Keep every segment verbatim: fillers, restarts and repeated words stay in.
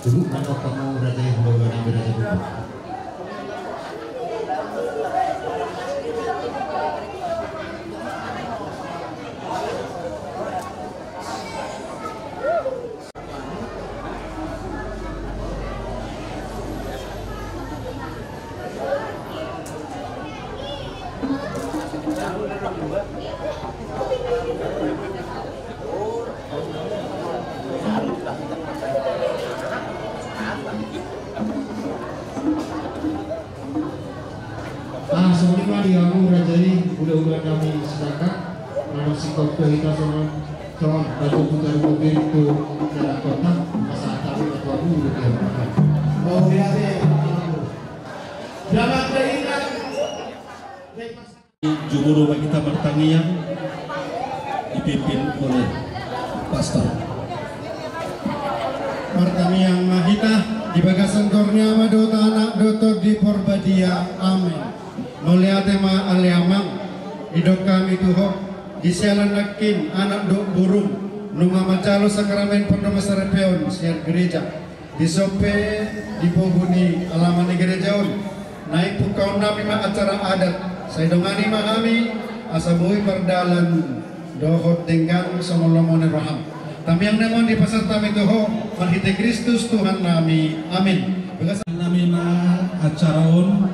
Duduk, mandokkon hamu raja i, hula-hula nami, raja i. Ah, songon i ma di hamu raja i, hula-hula nami, silakan. Molo singkop tu hita songon, songon batu putar mobil tu dalam kota, masa kami ketua dulu dia. Mau dia deh. Dalam keinginan. Jumolo ma hita martangiang, dipimpin oleh pastor. Martangiang ma hita. Di bagasan goar ni Ama dohot Anak dohot Tondi Porbadia. Amen. Mauliate ma ale Amang, didok hami tu Ho, di siala nangkin anak dohot borum nunga manjalo sakramen pardongansaripeon sian gereja, dison pe di pogu ni alaman ni gereja on, naeng pungkaon nami ma acara adat, sai dongani ma hami asa boi mardalan dohot denggan songon lomo ni roham. Tangiang nami on dipasahat hami tu Ho, marhite Kristus Tuhan nami. Amin. Bagasan nami ma acara on,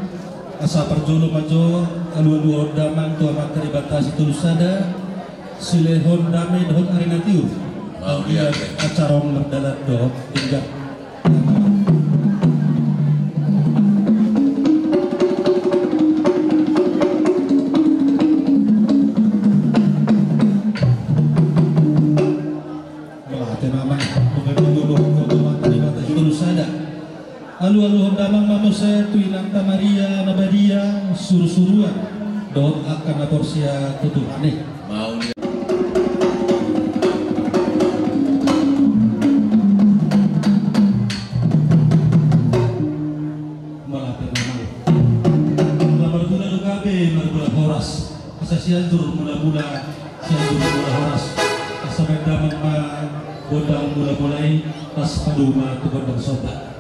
asa parjolo ma jo alualuhon damang tu Amanta Debata Sitolusada, silehon dame dohot ari na tiur. Mauliate. Acara on mardalan dohot denggan. Mauliate ma, Amang. Mauliate ma tu Amanta Debata Sitolusada. Alualuhon damang ma muse tu inanta Maria na badia, surusuruan dohot angka na porsea tu Tuhan i. Mauliate. Mauliate ma, Amang. Mauliate ma, marmula do gabe, marmula horas. Asa Sianjur Mulamula, Sianjur Mula Horas. Asa baen damang ma gondang mulamula i, asa padomu ma tu gondang somba.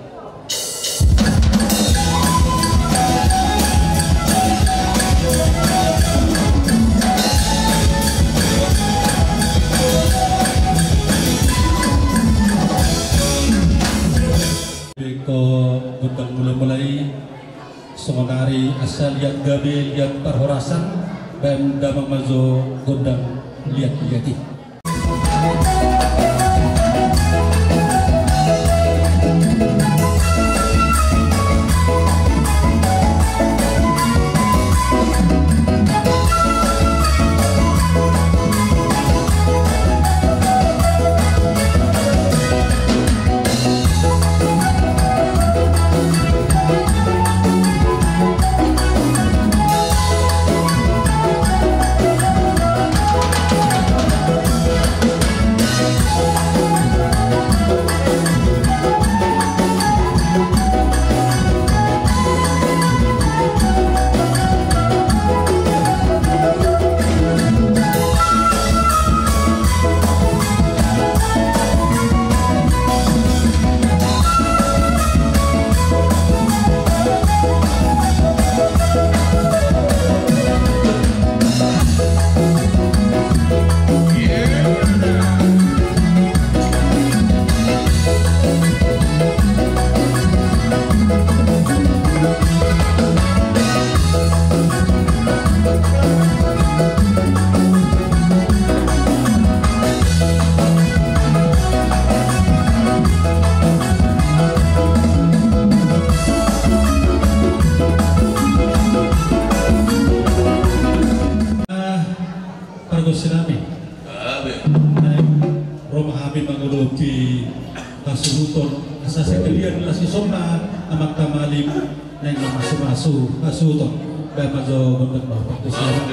Ingkon gondang mulamula i, songon ari asa liat gabe, liat parhorasan, baen damang ma jo gondang liatliat i. Ah, pargonsi nami. Naeng ro ma hami. Mangurupi hasuhuton, asa sekalian las ni somba amanta malim naeng mamasumasu hasuhuton. Baen ma jo gondang ma partusian.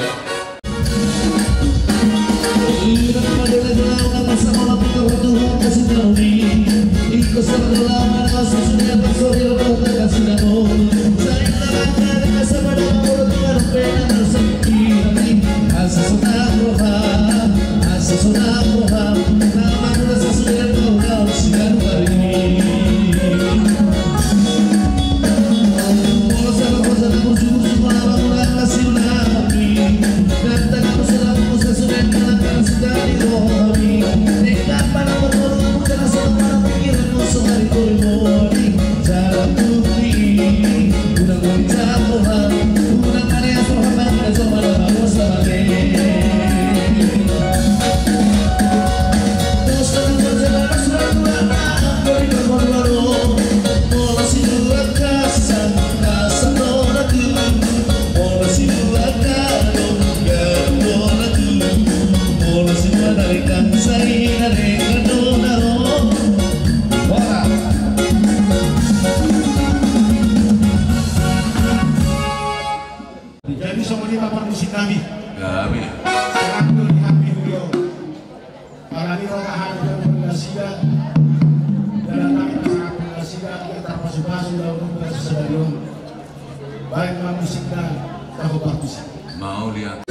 Jadi songon i ma parmusik nami. Nami. Serang do di hami hulio. Alani roha hami do nasida. Dalan nami pasangaphon nasida. Ia tarpasupasu dalan nami pasu sadari on. Baen ma musikna, taho parmusik. Mauliate.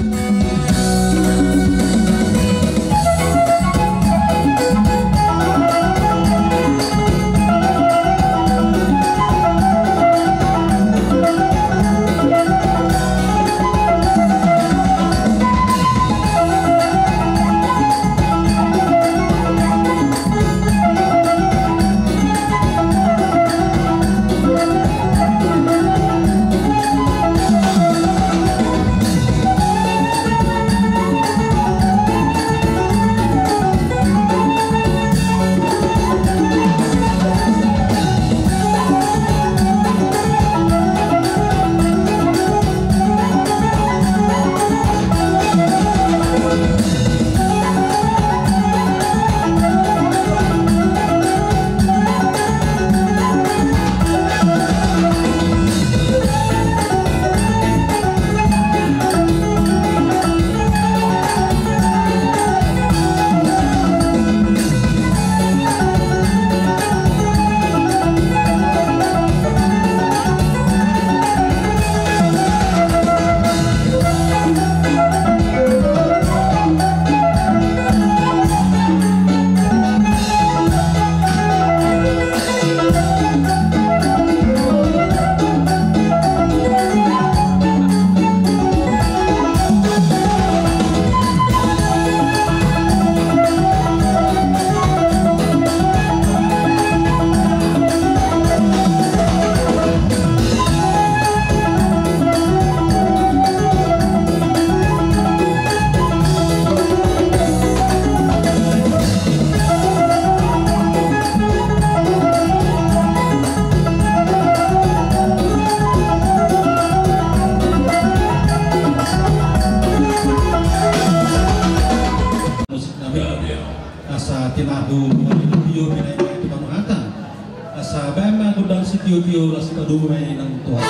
Musik nami. Ya, ya. Asa tinahu tio pinainai tu panuhatan. Asa baen ma gondang sitio-tio las padomu ma i nang Tuhan.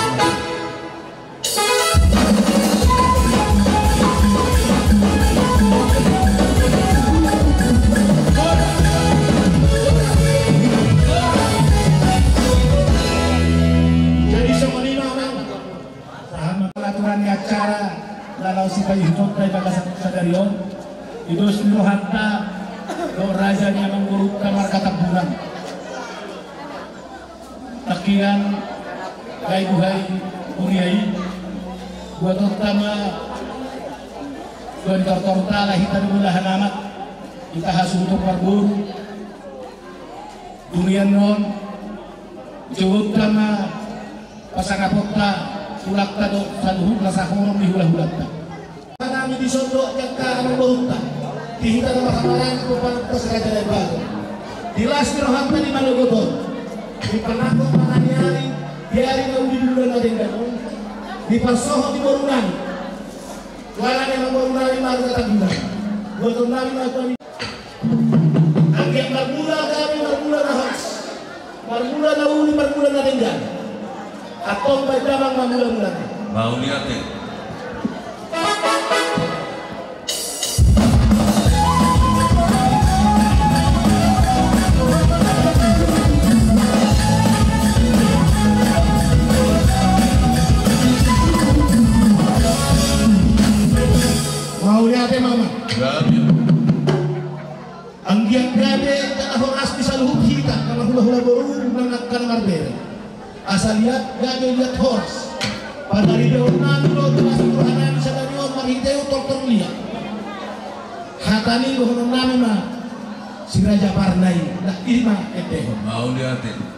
Jadi songon i ma amang. Sahat ma aturan ni acara na laho sipaihutonnami di bagasan sadari on. Di dos ni rohanta dohot raja ni amangborunta marga Tambunan. Nangkiningan gabe buhai huria i, buatonta ma, dua ni tortorta, alai hita do bolahan amak, hita hasuhuton parboru. Dung i annon, jogonta ma pasangaponta, tulangta dohot saluhutna sahorom ni hula-hulanta. Nami dison dohot angka amangborunta, di hita na marhamaranggi, pomparan ni Raja Nabagot. Di las ni rohanta di manogot on, dipanangkok ma na ni ari, di ari na uli di bulan na denggan on, diparsohot di borunami, tu ala ni amangborunami marga Tambunan. Buatonnami ma tu anggiat ma Antong baen damang ma mula-mula. Mauliate. Mauliate ma amang. Gabe. Anggiat gabe jala horas di saluhut hita na marhulahula boru nang angka na marbere. Asa liat gabe liat horas. Panaridaonnami do di las ni rohanami sadari on marhite tortor liat. Hata ni dohononnami ma si Raja Parna i, nang i ma endehon. Mauliate.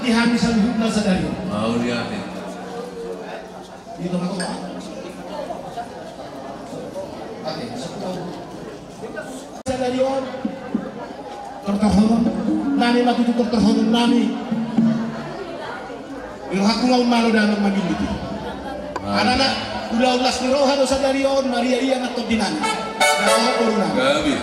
Di hami saluhutna sadari on. Mauliate. Di tongah-tongah. Oke, sepuluh. Sadari on, tortorhononnami ma tutu tortorhononnami. Di rohangku nga umalo damang mamiliti. Alana ulaon las ni roha do sadari on, maria-ria na tondinami. Na roha borunami. Gabe.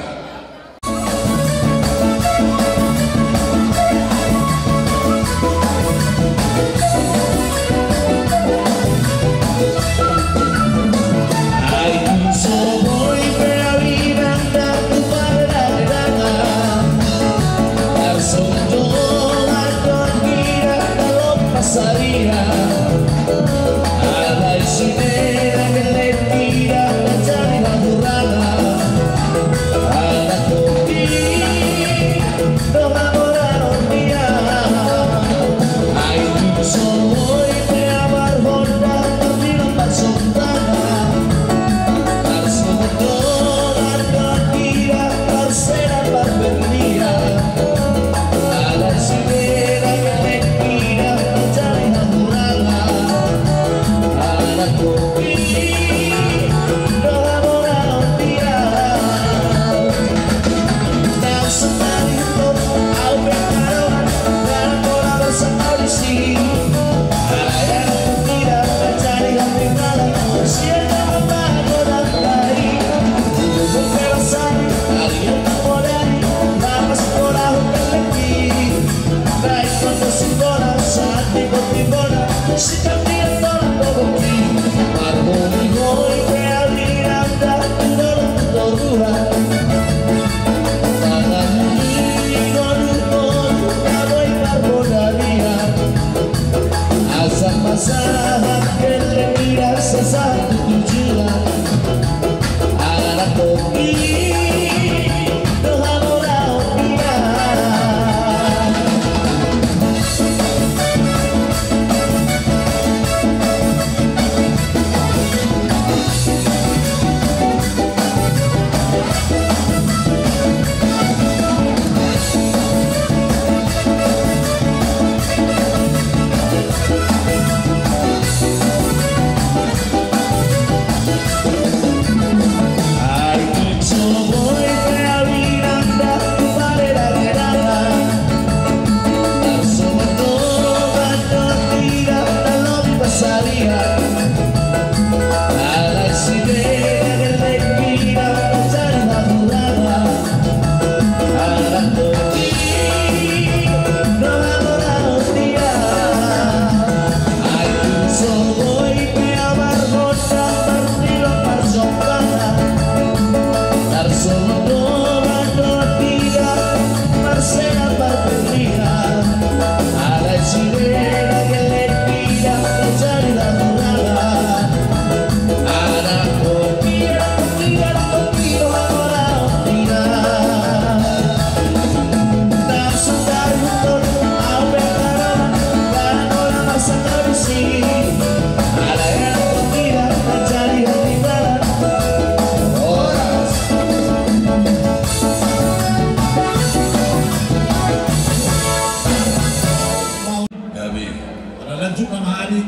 Suka mahani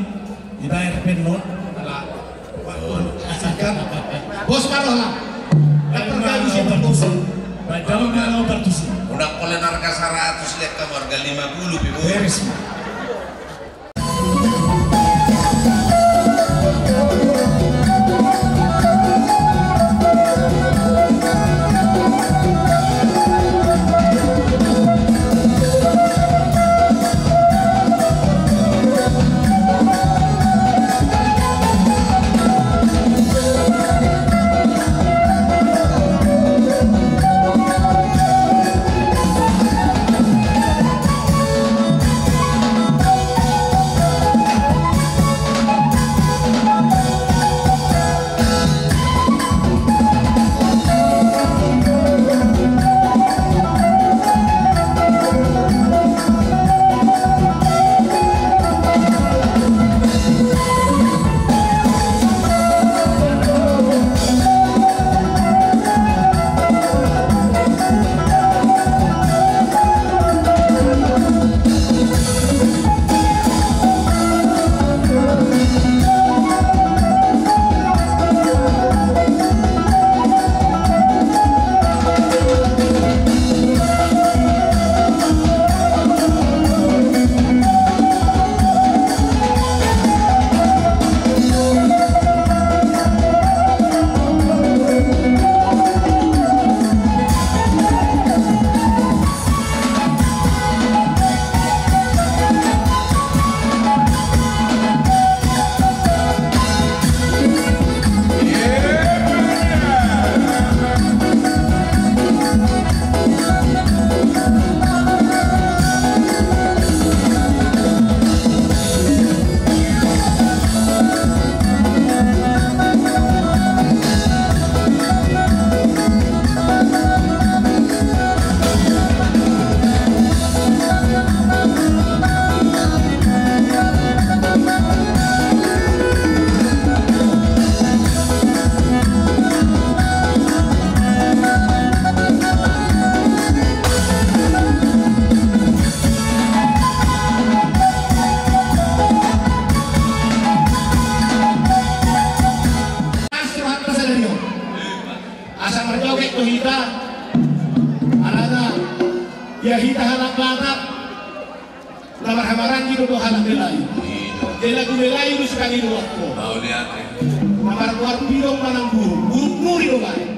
dibayar penon. Ala. Singkat. Bos, ma roha. Dapat gaji sih, Partusi. Baik, jawab, ma roha, Partusi. Unang pola harga saratus, lihat kamu harga lima puluh, Pi, Bos. Beres. Asa marjoget do hita, alana ia hita halak Batak, na marhamaranggi do halak Melayu. Jadi lagu Melayu do sukali do waktu. Na margoar pidong manang burung, burung nuri do baen.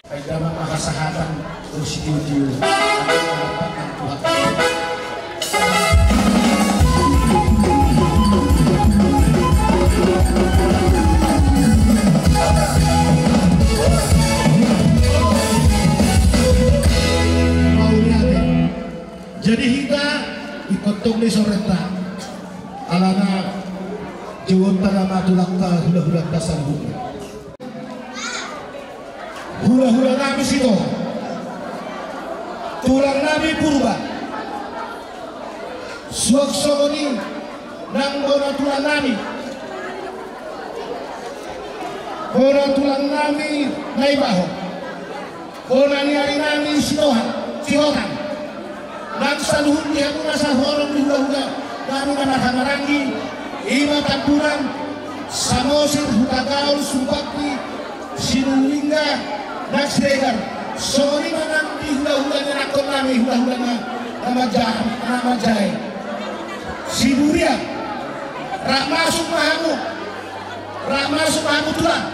Ai damang ma hasahatan, o sitio-tio. Jadi hita ingkon tong do i sorenta. Alana jawabta nama tulangta hula-hulanta saluhutna. Hula-hula nami Sitohang, tulang nami Purba, suang songon i nang bona tulang nami, bona tulang nami Naibaho, bona ni ari nami Sitohang, Sihotang. Nang saluhut ni hamuna sahorong ni hula-hula nami na marhaha-maranggi, i ma Tambunan, Samosir, Hutagaol, Sumbakti, Sinulinga, nang Siregar. Songon i ma nang di hula-hula ni anakkon nami, hula-hula na, na manja-, na manjae. Sidurian, rap masuk ma hamu, rap masuk ma hamu tulang.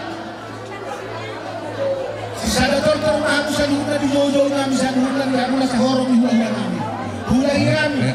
Sisada tortor ma hamu saluhutna di joujou nami, saluhutna di hamuna sahorong ni hula-hula nami. Hula i hami.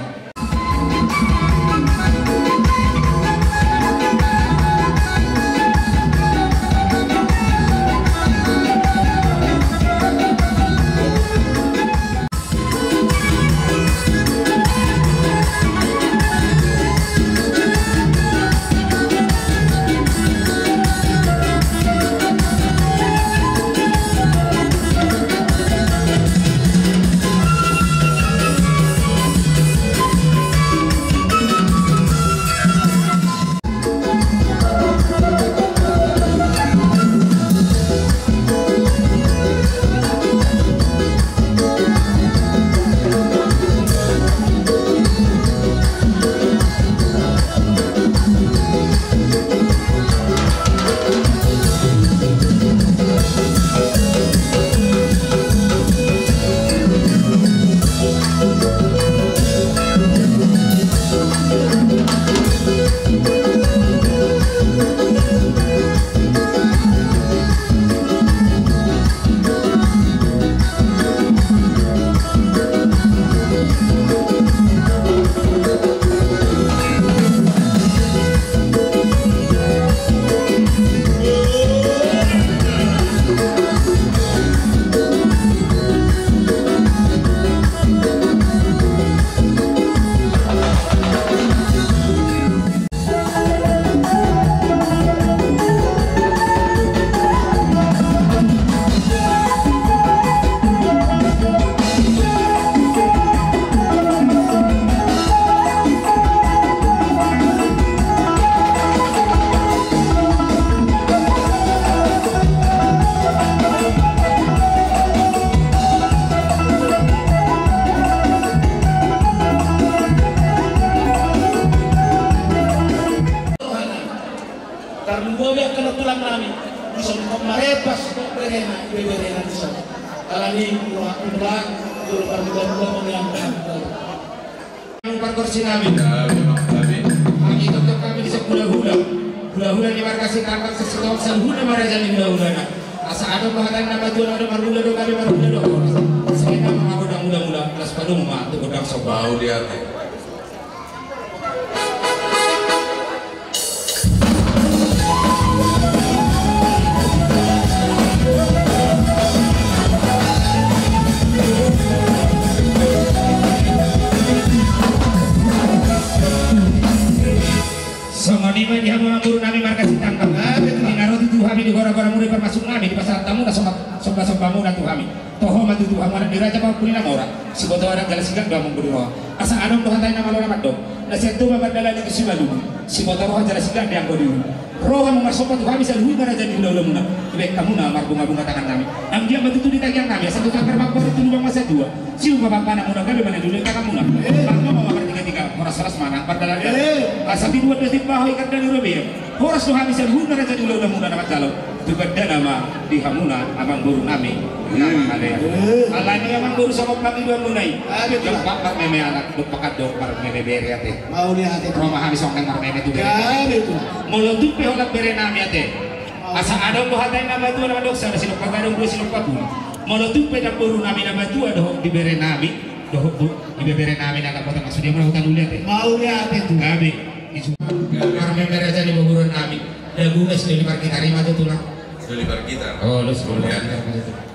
Dison marempas berena, ibeberena dison. Alani i, roha, umla, jolo parmula-mula moniang. Pargonsi nami. Hami tongtong hami dison hulahula. Hulahula ni marga Sitanggang, sasintongna saluhutna ma raja ni hulahulana. Asa adong do hata ni na matua, na adong marhula do hami, marhula do horas. Asa enda ma gondang mula-mula, las padomu ma tu gondang somba. Mauliate. Songon i ma di hamu amangboru nami marga Sitanggang. Di na ro tutu hami di gora-gora muna, di parmasuk nami, di pasahat hamuna somba-somba muna tu hami. Toho ma tutu hamu anak ni raja pahompu ni na mora. Siboto adat jala silang do amangboru roha. Asa adong do hata ni na malo na mandok, na sian Toba mandalani tu Simalungun. Siboto roha jala silang do anggo di ulu. Ro hamu marsomba tu hami saluhutna raja ni hulahula muna. Dibaen hamuna marbunga-bunga tangan nami. Anggiat ma tutu di tangiang nami, asa tutu anggar mamboru tu lubang ma satua. Siupa bapa na muna gabe ma na di ulu tangan muna. Parmama ma martiga-tiga, horas-horas ma na pardalanan. Asa tinuan do timbaho i kandang ni robean. Horas do hami saluhutna raja ni hulahula muna na manjalo. Tu gandana ma di hamuna amangboru nami. Alani amangboru songon pangidoan muna i. Dompak marmeme anak, dompak do marmeme bere ate. Mauliate. Ro ma hami songon marmeme tu bere. Molo tung pe holan bere nami ate. Asa adong do hata ni na matua na mandok, sada silop pagadong, dua silop papuli. Molo tung pe namboru nami na matua dohot di bere nami, dohot ibebere nami na dapotan, maksudna molo huta nulia te. Mauliate tu. Gabe. Isu. Marmeme raja ni boboron nami. Dagu es doli pargitar i ma tu tulang. Doli pargitar. Oh, los doli pargitar.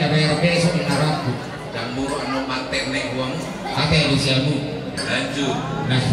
Bayar besok di narangku. Jamur anu manten nek uang. Ate di siamu. Lanjut. Nah.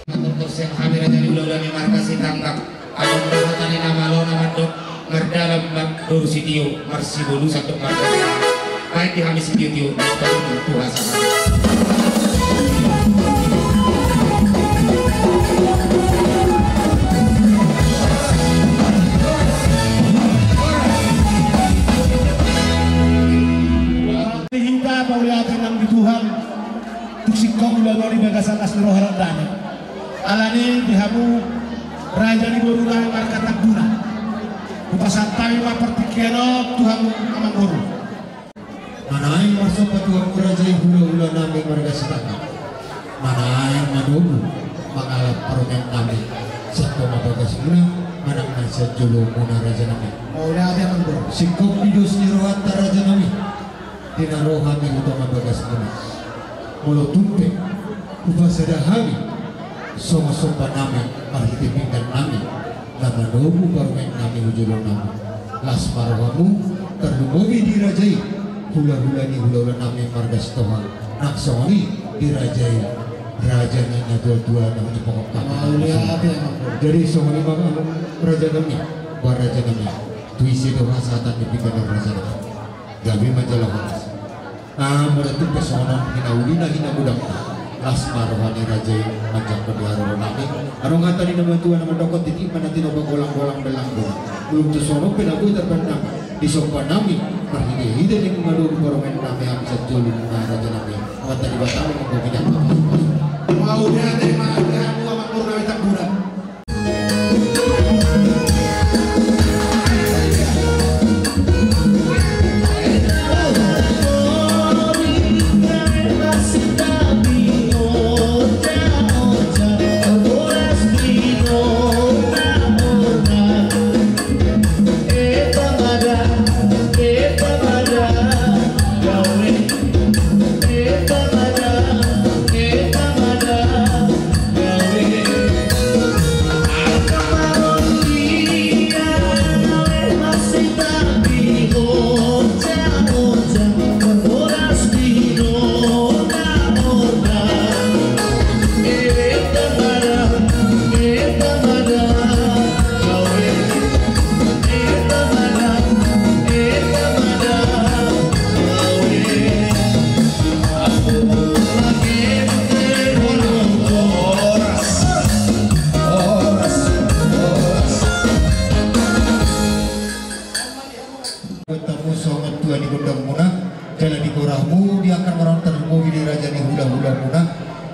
Atur torsian hami raja ni hulahula ni marga Sitanggang. Adong do hata ni na malo na mandok, mardalan ma doru sitio, marsibolusan do marga. Baen di hami sitiotio, patundu tu hasa. Hita mauliate nang di Tuhan. Tung singkop ulaon on di bagasan las ni roha dohot dame. Alani di hamu raja ni boru nami marga Tambuna, hupasahat hami ma partingkian on tu hamu amangboru. Manaeng marsomba tu hamu raja i hulahula nami marga Sitanggang. Manaeng manogu mangalap parumaen nami. Sian toma bagasmuna manang na sian jolomuna raja nami. Mauliate amangboru. Singkop ni dos ni rohanta raja nami. Di na ro hami tu toma bagasmuna. Molo tung pe hupasada hami songon somba nami marhite pinggan nami na manogu parumaen nami hu jolo nami, las ma rohamu, tarlumobi di raja i hulahula ni hulahula nami marga Sitohang, nang songon i di raja i raja ni natuatua na hujumpa hami. Mauliate amangboru. Jadi songon i ma raja nami, ba raja nami, tu ise do hasahatan ni pinggan on raja nami. Gabe ma jala horas. Ah, molo tung pe songon on hinaulina hinamudangna, las ma roha ni raja i manjangkon di haroro nami. Adong hata ni na matua na mandokkon, titi ma na tinopa, golang-golang bellang bona. Molo tung songon on pe na boi tarbaen nami di somba nami marhite-hite naeng manogu parumaen nami, hami sian jolomuna raja nami. Amanta Debata ma manggohi nami. Mauliate ma di hamu amangboru nami Tambuna.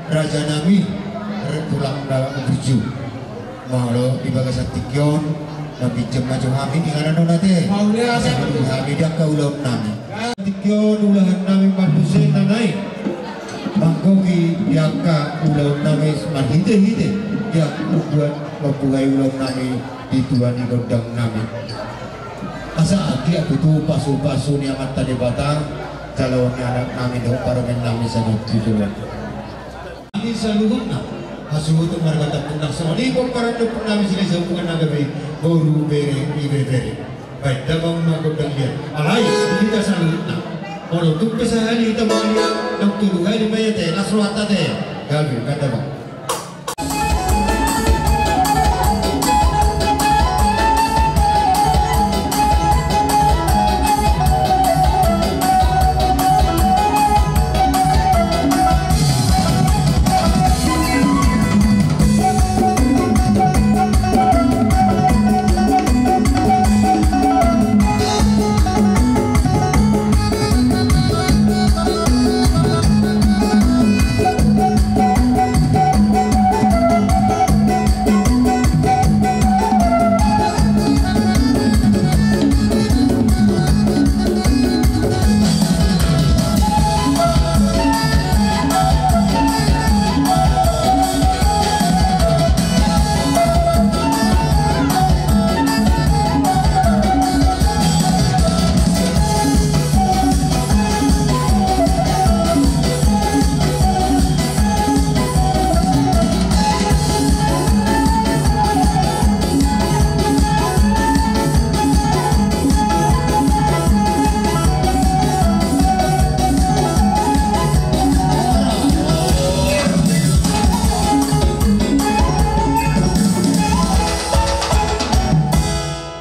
Raja nami, rek tulang dalam burju. Molo di bagasan tingki on, na pinjam ma jo hami di ngaran on ate. Mauliate. Asa hami di angka ulaon nami. Tingki on ulaon nami marmuse na naeng manggohi di angka ulaon nami marhite-hite. Di angka buat mambuhai ulaon nami di tua ni gondang nami. Asa anggiat tutu pasu-pasu ni Amanta Debata, jaloon ni anak nami dohot parumaen nami sahat tu joloan. Hami saluhutna, hasuhuton marga Tampubolon, songon i pomparan ni ompunami Silahisahun, punguan na gabe, boru, bere, ibebere. Baen damang ma gondang liat. Alai hita saluhutna, molo tung pe sahali hita mangaliat, naung tolu hali ma i ate, las rohanta ate. Gabe, baen damang.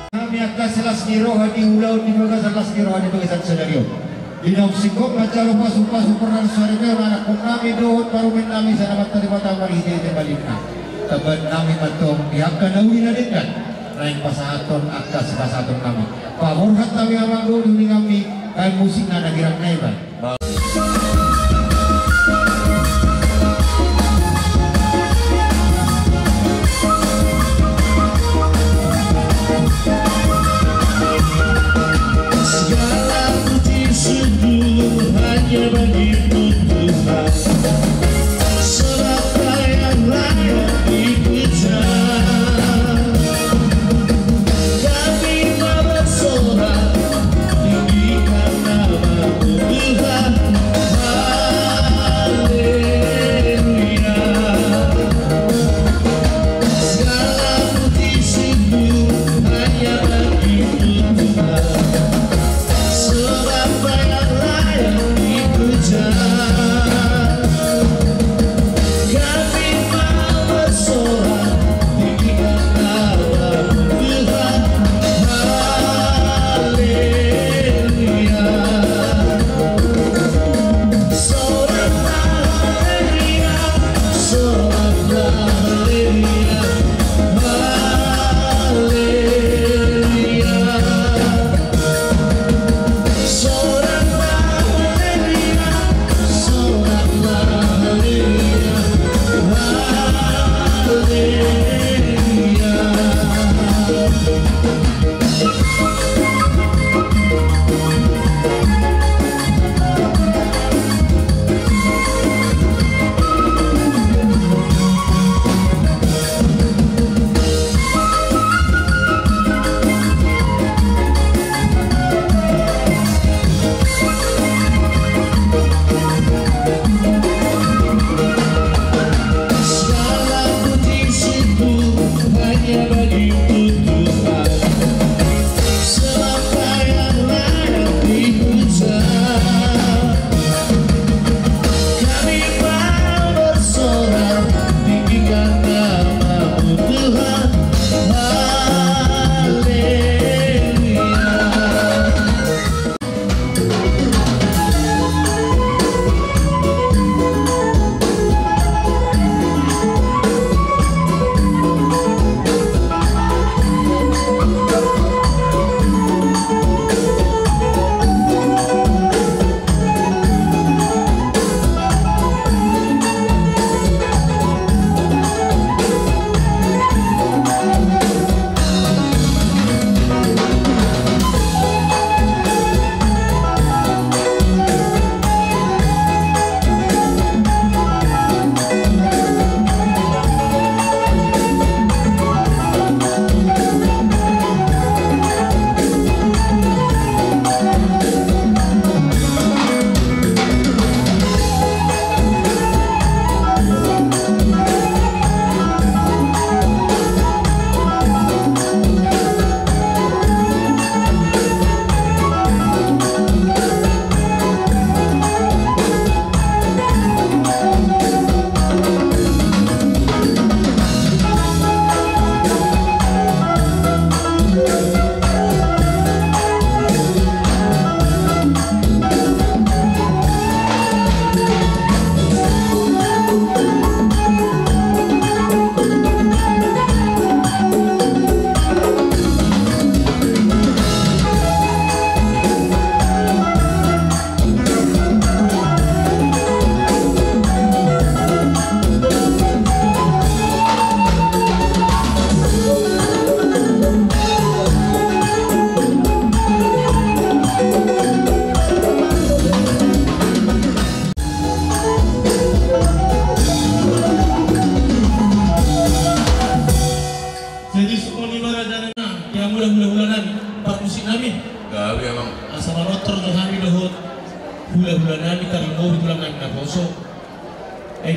Hami angka silas ni roha di ulaon di bagasan las ni roha di bagasan sadari on. Di naung singkop manjalo pasu-pasu pernah saripeon anakkon nami dohot parumaen nami sian Amanta Debata marhite-hite balintang. Tabaen nami mantong di angka na uli na denggan naeng pasahathon angka sipasahaton nami. Paborhat nami amang dohot uninganmi, baen musikna na girang na i baen. Segala puji syukur hanya bagimu Tuhan, sebab kau yang layak dipuja. Kami mau bersorak, tinggikan nama-Mu Tuhan.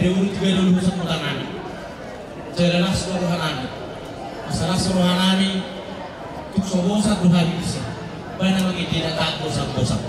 Dia urut juga dulu urusan kota nami. Jala las do roha nami. Asa las roha nami. Tuk so bosan do hami disi. Bana mangidina tak bosan-bosan.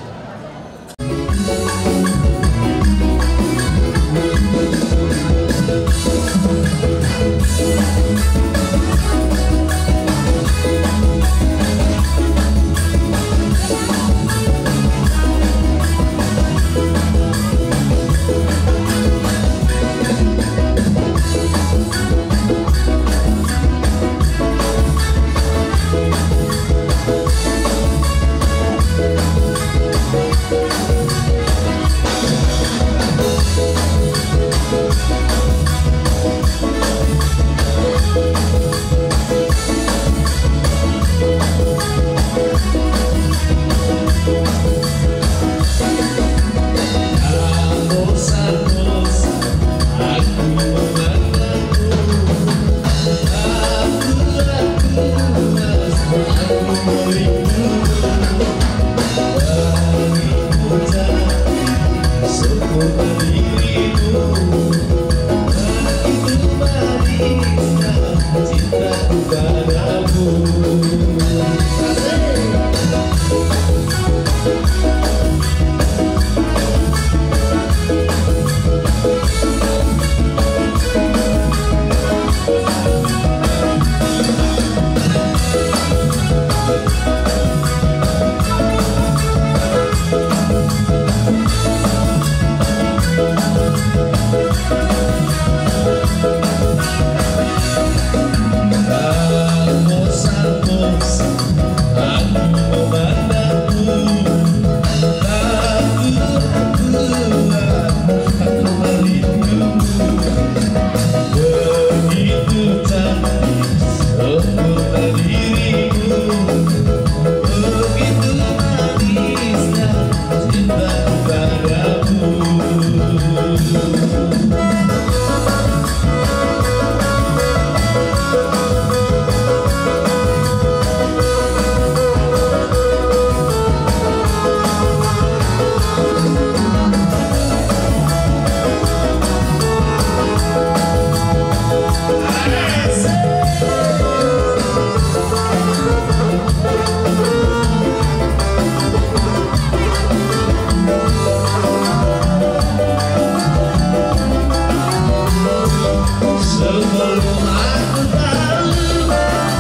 Sebelum aku tahu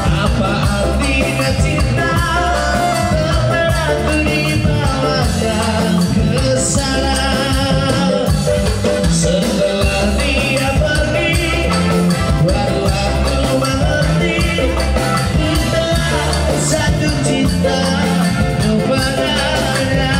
apa artinya cinta, pernah aku dibawa ke sana. Setelah dia pergi, baru aku mengerti, ku telah jatuh cinta kepadanya.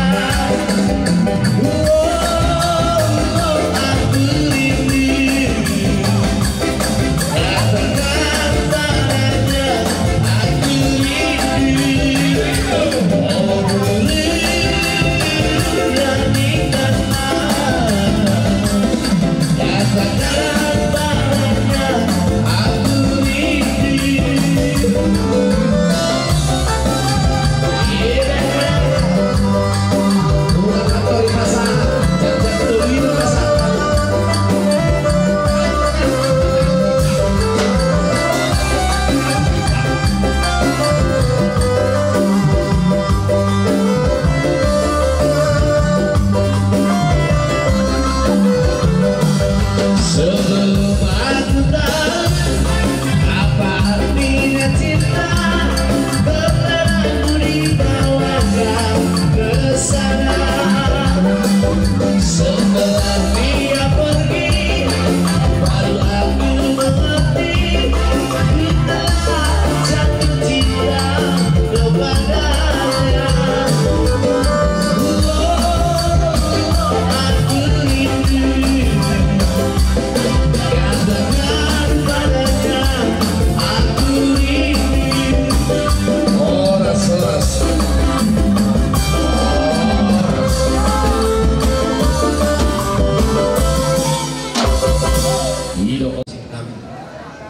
Sebelum aku tahu apa artinya cinta, kau telah ku dibawa ke sana. Setelah dia pergi, baru aku mengerti, ku telah jatuh cinta kepadanya. Oh, aku rindu.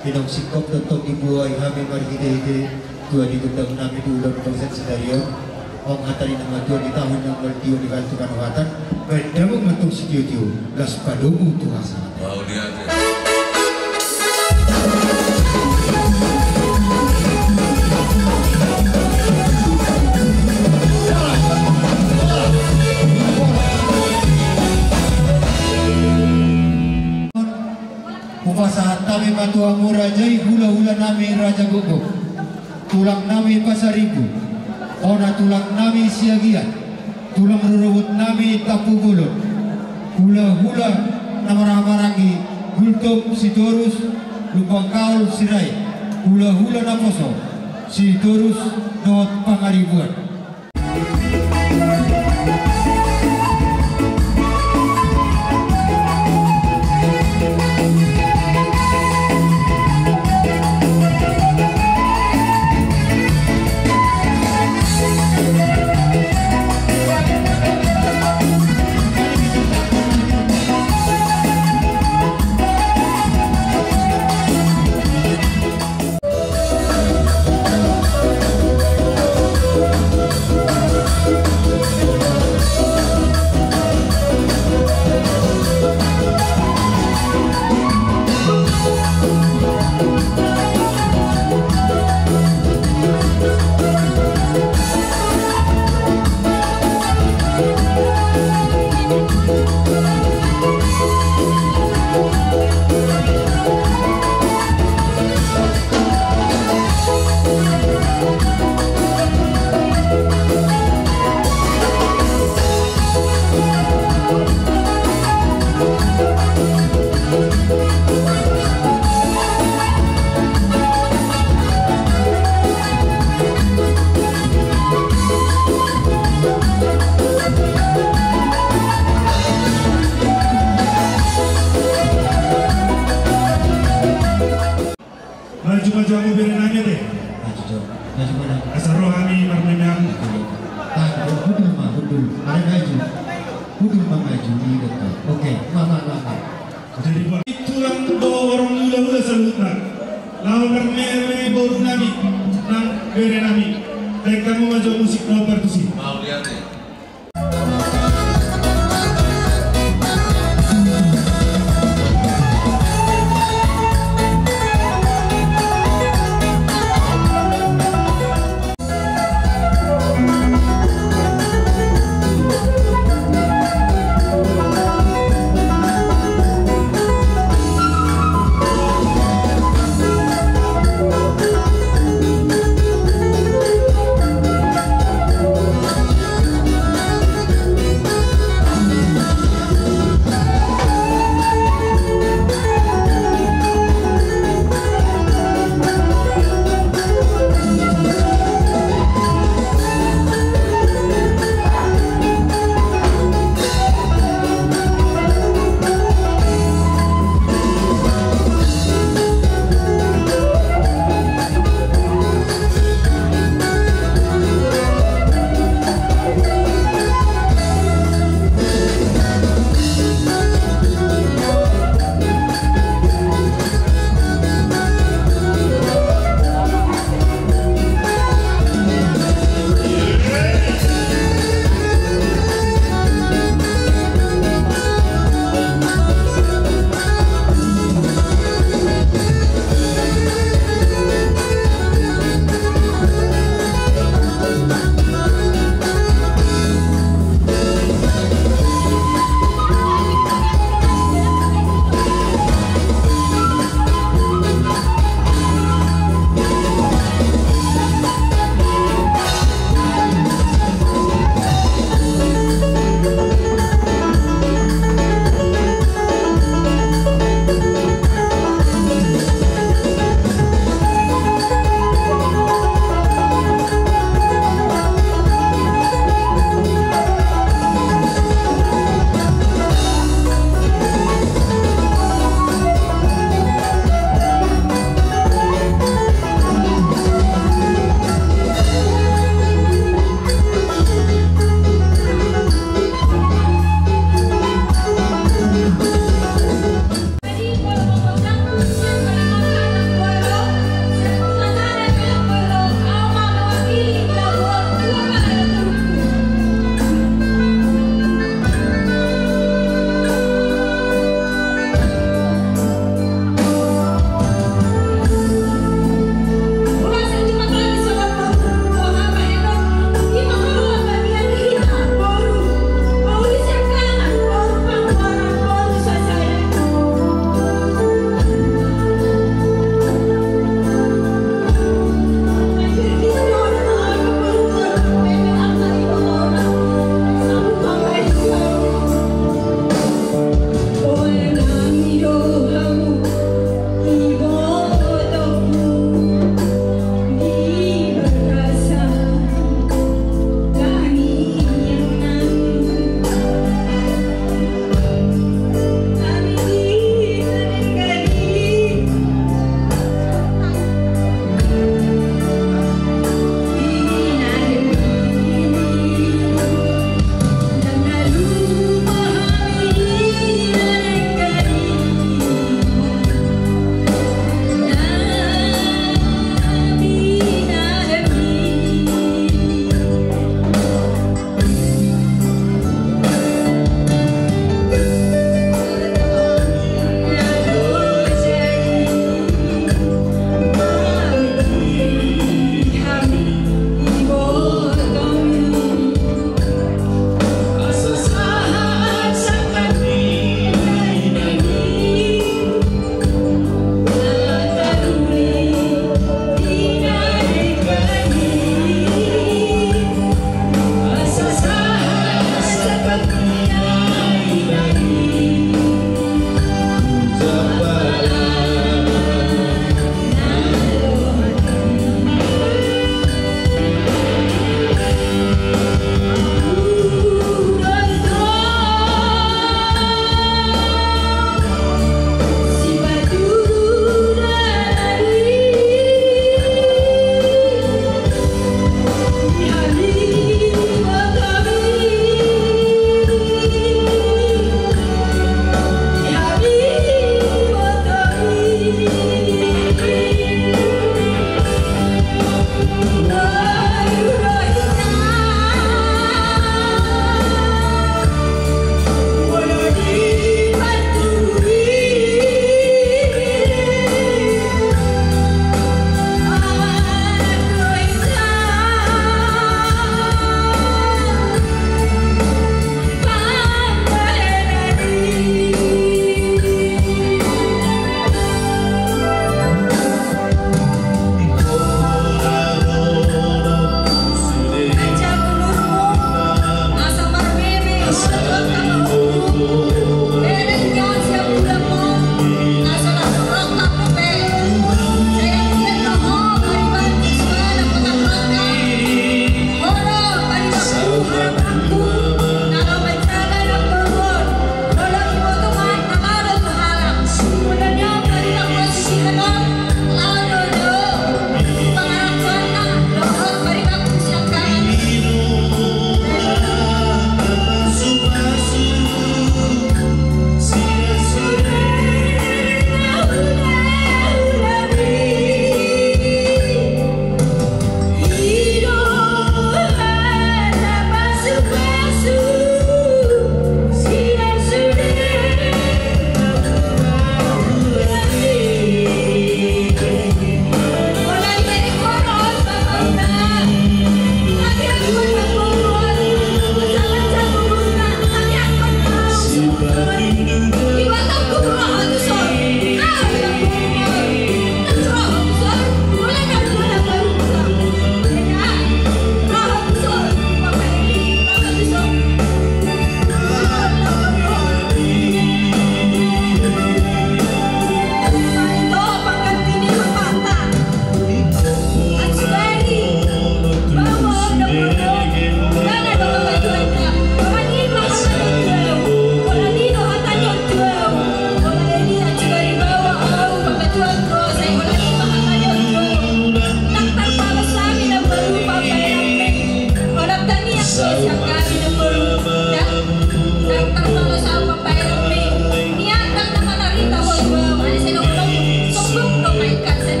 Inong singkop do tong dibuhai hami marhite-hite tua di gondang nami di ulaon dosen sadari on. Ong hata ni na matua di tahu na maldua di gantungan watan, baen damang ma tong sitio-tio, las padomu tu hasahatan. Mauliate. Hupasahat hami ma tu hamu raja i, hula-hula nami Raja Gogok, tulang nami Pasaribu, bona tulang nami Siagian, tulang rorobot nami Tampubolon, hula-hula na marhaha-maranggi Gultom Sitorus, Lumban Kaol Sirait, hula-hula naposo Sitorus dohot Pangaribuan. Maju, maju hamu bere nami ate. Maju, Jo. Maju ma nami. Asa ro hami marmeam. Ah, hundul ma, hundul. Ada maju. Hundul ma maju. Iya, betul. Oke, ma, ma, ma, ma. Jadi, Pak, tulang do horong hula-hula saluhutna. Laho marmeme boru nami, nang bere nami. Baen hamu ma jo musik na hombar tusi. Mauliate.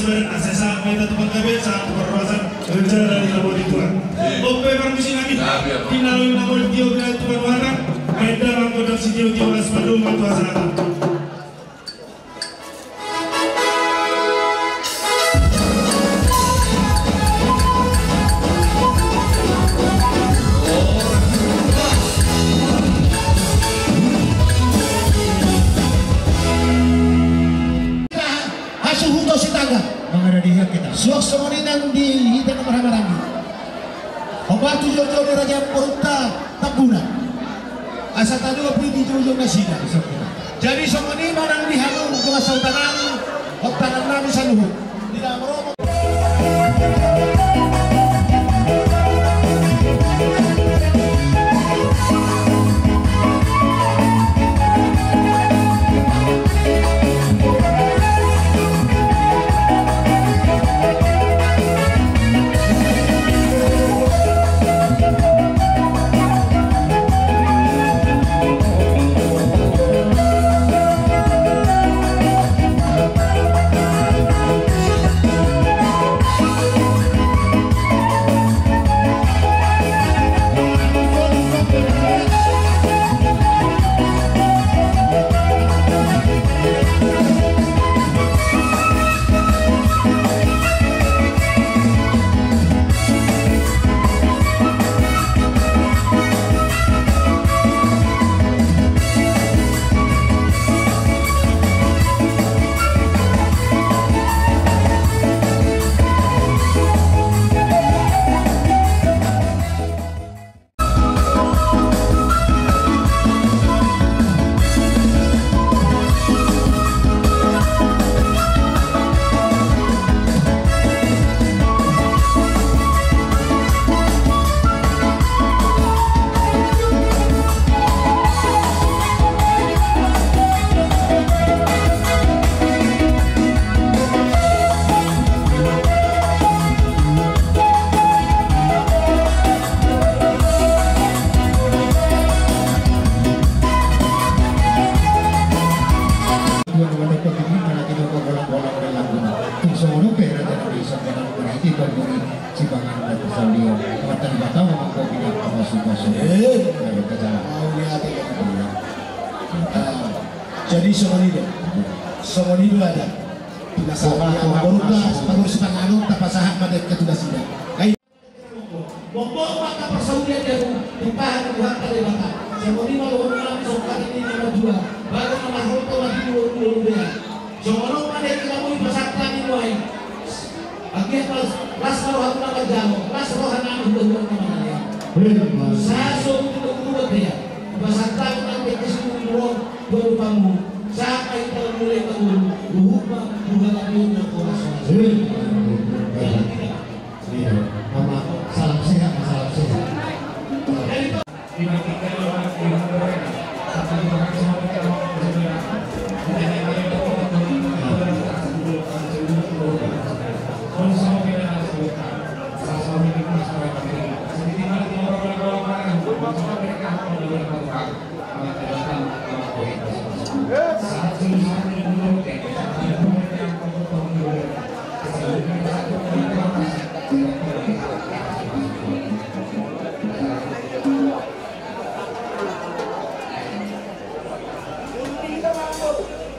Asa sahat ma hita tu panggabean, sahat tu parhorasan, rencana ni na boi di Tuhan. Ope parmusik nami. Di na lobi na boi tio bila tu parhorasan, enda manggodang sitio-tio las padomu tu hasahatan. Hasuhuton sitanggang. Mangaradi hak kita. Suang songon i nang di hita na marhahamaranggi. Hombar tu jolo-jolo ni raja borunta Tambuna. Asa tadua pudi di jolo-jolo nasida. Jadi songon i ma nang di hami dongan sahuta nami, hot tangan nami saluhut. Di dalam romo. Jadi songon i do. Songon i do adat. Pinasahat ma borunta, pangurus panganon, tapasahat ma dengke tu nasida. Bombok ma angka parsaulian di ahu, timpahan ni Tuhanta Debata. Songon i ma dohonon nami songon hata ni na marjual, baru na marholto ma di dua pulu dua. Songon on ma dengke na boi pasahat nami nuaeng. Anggiat las, las ma roha na manjalo, las roha nami huhut na mangalehon. Sahat so tu toru-toru bontean. Pasahat nami nang dengke sitolu on, dua pulu. Sahat ma hita mulai mangolu, huhut ma tu hata ni na horas-horas. Iya, mama, salam sehat, salam sehat.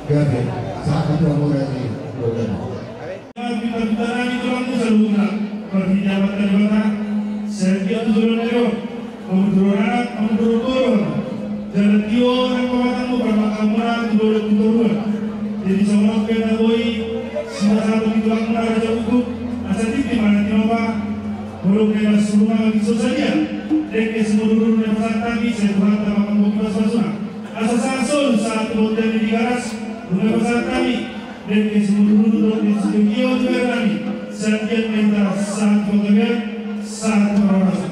Gabe, sahat tu amora ni Dodana. Pinta-pinta nami tulangmu saluhutna, parhitean hata ni Debata, sai anggiat tu joloan ni ari on, pamudurhon anak, pamudurhon boru, jala tio nang pamatangmu, parmakamuna tu dolok tu toruan. Jadi songon on pe na boi sipasahat di tulangmuna Raja Uguk, asa tingki ma na tinopa, molo nunga las rumah nang so sadia, dengke simudurudur na pasahat hami, sai Tuhanta ma manggohi pasu-pasuna. Asa sahat solu sahat tu bontean ni Tigaras, nunga pasahat hami, dengke simudurudur dohot dengke sitio tu bahen nami, sai anggiat ma hita sahat tu panggabean, sahat tu parhorasan.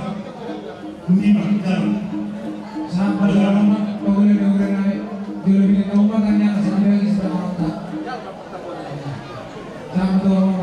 Botima, jalo. Sahat ma jalo ma, pangula ni ura nai, jolo bini na umat, tanyaan sitio ni sitio. Sahat ma jalo.